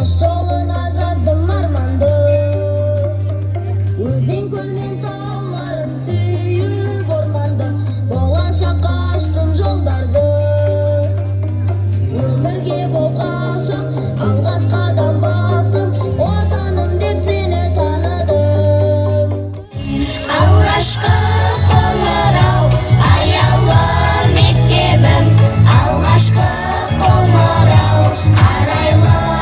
Құс жолына жаздым арманды. Өзен, көл мен тауларын сүйіп орманды, болашаққа аштым жолдарды. Өмірге боп ғашық, алғаш қадам бастым, Отаным деп сені таныдым. Алғашқы қоңырау, аялы мектебім, алғашқы қоңырау, арайлы.